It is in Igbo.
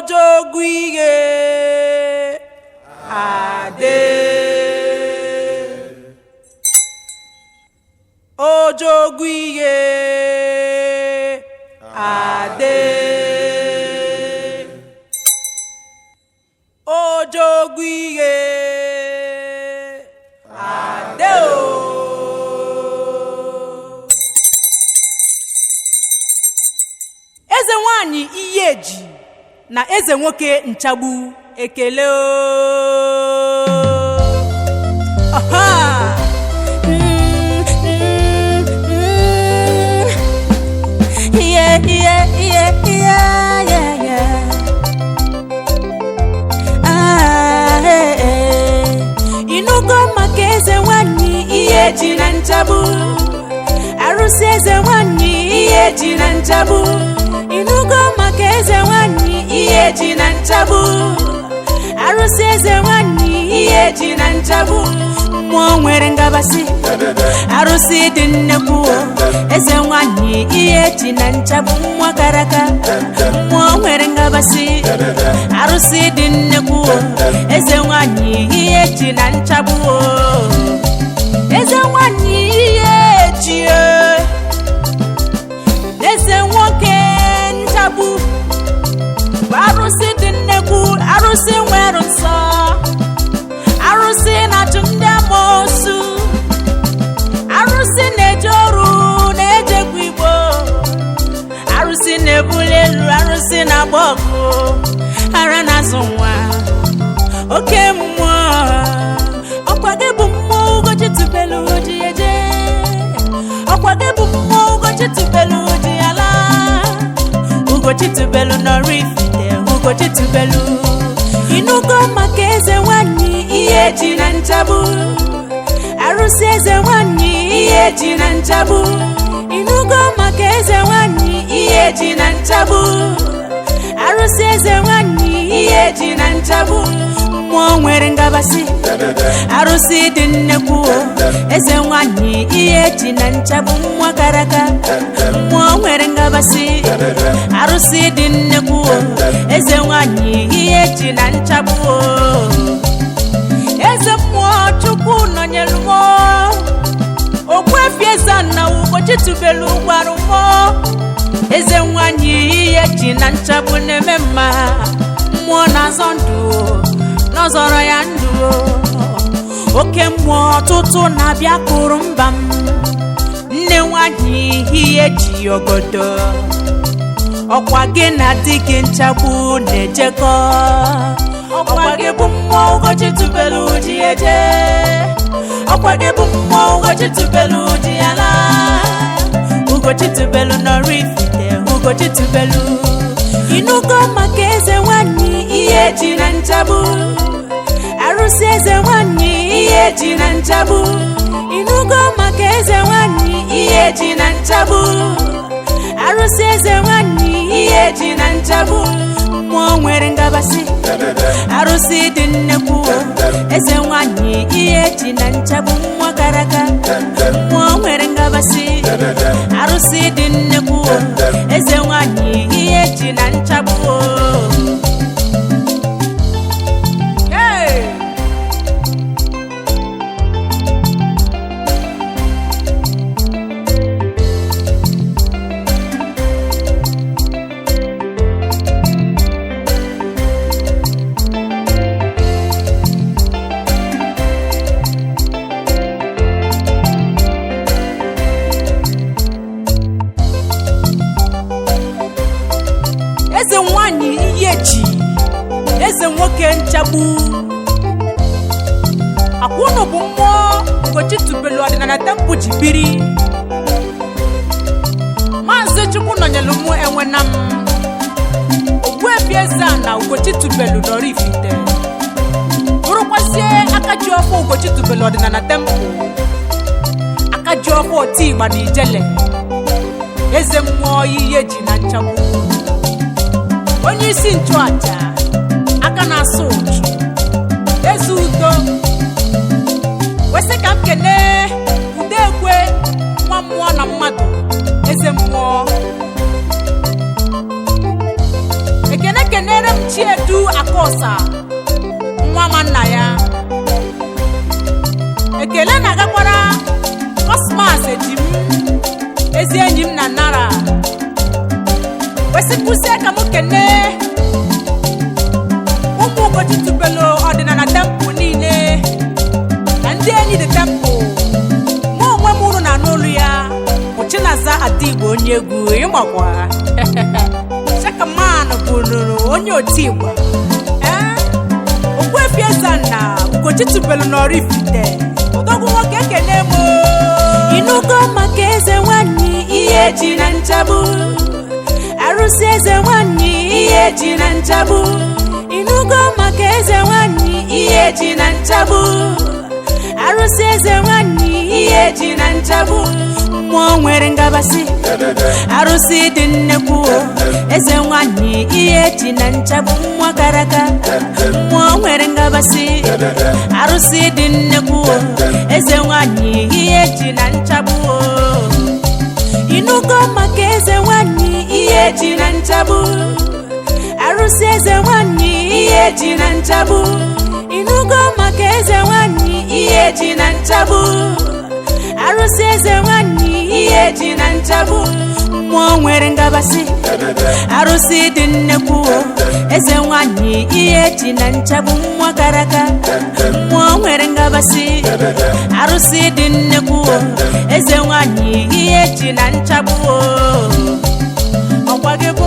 Ojogwu ihe ade. Ojogwu ihe ade. Ojogwu ihe ade o. Eze nwanyị Iheji na eze nwoke Nchagbu ekele o. Ọha! Yeah, yeah. Ah, eh, eh. Ịnụgo maka eze nwanyị Iheji na Nchagbu, arụsị eze nwanyị Iheji na Nchagbu. Ịnụgo maka eze nwanyị Iheji na Nchagbu, arụsị eze nwanyị Iheji na Nchagbu. Mmụọ nwere ngabasị, arụsị dị nnekwu o. Eze nwanyị Iheji na Nchagbu, nwa karaka. Mmụọ nwere ngabasị, arụsị dị nnekwu o. Eze nwanyị Iheji na Nchagbu o. Eze nwanyị Iheji o. Eze nwoke Nchagbu bụ arụsị dị nnekwu, arụsị nwere nsọ, arụsị na-achụ ndị amoosu, arụsị na-eje ọrụ na-ejekwa igbo, arụsị na-ebuli elu, arụsị na-agba ọkụ, ara na-azụ nwa, oke mmụọ. Ọkwa gị bụ mmụọ Ugochi tubelu oji eje, ọkwa gị bụ mmụọ Ugochi tubelu oji ala, Ugochi tubelu n'Oraifite, Ugochi tubelu. Ịnụgo maka eze nwanyị Iheji na Nchagbu, arụsị eze nwanyị Iheji na Nchagbu. Ịnụgo maka eze nwanyị Iheji na Nchagbu, arụsị eze nwanyị Iheji na Nchagbu. Mmụọ nwere ngabasị, arụsị dị nnekwu o. Eze nwanyị Iheji na Nchagbu, nwa karaka. Mmụọ nwere ngabasị, arụsị dị nnekwu o. Eze nwanyị Iheji na Nchagbu o. Eze mmụọ Chukwu nọnyere m, Ogbuefi Eze-Ana Ugochi tubelu gwarụ mmụọ. Eze nwanyị Iheji na Nchagbu na-eme mma, mmụọ na-azọ ndụ, n'ọzọrọ ya ndụ. Oke mmụọ ọtụtụ na-abịa kụrụ mba m. Nne nwanyị Iheji ogodo, ọkwa gị na di gị Nchagbu na-ejekọ, ọkwa gị bụ mmụọ Ugochi tubelu ji eje, ọkwa gị bụ mmụọ Ugochi tubelu ji ala, Ugochi tubelu n'Oraifite, Ugochi tubelu. Ịnụgo maka eze nwanyị Iheji na Nchagbu, arụsị eze nwanyị Iheji na Nchagbu. Ịnụgo maka eze nwanyị Iheji na Nchagbu, arụsị eze nwanyị Iheji na Nchagbu. Mmụọ nwere ngabasị, arụsị dị nnekwu o. Eze nwanyị Iheji na Nchagbu, nwa karaka. Mmụọ nwere ngabasị, arụsị dị nnekwu o. Eze nwanyị Iheji na Nchagbu o. Hey! Eze nwanyị Iheji, eze nwoke Nchagbu, akwụnụ bụ mmụọ Ugochi tubelu ọdịnala temple ji biri. Maazị Chukwu nọnyere mụ enwena m Ogbuefi Eze-Ana Ugochi tubelu n'Oraifite, bụrụkwazie aka ji ọfọ Ugochi tubelu ọdịnala temple, aka ji ọfọ otigba na ijele, eze mmụọ Iheji na Nchagbu, onye isi nchụaja, aka na-asụ ụchụ, eze udo. Wesị ka m kelee Udekwe, nwa mmụọ na mmadụ, eze mmụọ. Chiedu Akosa, nwa ma nna ya. Ekele na-agakwara Cosmas Ejim, ezi enyi m na Nara. Kwesịkwụsị ka m kene ụmụ Ugochi tubelu ọdịnala temple niile na ndị enyi dị temple. Mụ onwe m unu na n'olu ya bụ Chinaza Adigbo, onye egwu ịmakwa Chakaman bụrụrụ onye otu Igbo. Ee, Ogbuefi Eze-Ana Ugochi tubelu n'Oraifite, odogwu nwoke, ekene m. Ịnụgo maka eze nwanyị ihe ji na nchagbu, arụsị eze nwanyị ihe ji na nchagbu? Ịnụgo maka eze nwanyị ihe ji na nchagbu, arụsị eze nwanyị ihe ji na nchagbu? Mmụọ nwere ngabasị, arụsị dị nnekwu o. Eze nwanyị ihe ji na nchagbu, nwa gara aga. Mmụọ nwere ngabasị, arụsị dị nnekwu o. Eze nwanyị ihe ji na nchagbu o. Ịnụgo maka eze nwanyị ihe ji na nchagbu, arụsị eze nwanyị ihe ji na nchagbu? Ịnụgo maka eze nwanyị ihe ji na nchagbu, arụsị eze nwanyị ihe ji na nchagbu? Mmụọ nwere ngabasị, arụsị dị nnekwu o. Eze nwanyị ihe ji na nchagbu, nwa gara aga. Mmụọ nwere ngabasị, arụsị dị nnekwu o. Eze nwanyị ihe ji na nchagbu o. Ọkwa gị bụ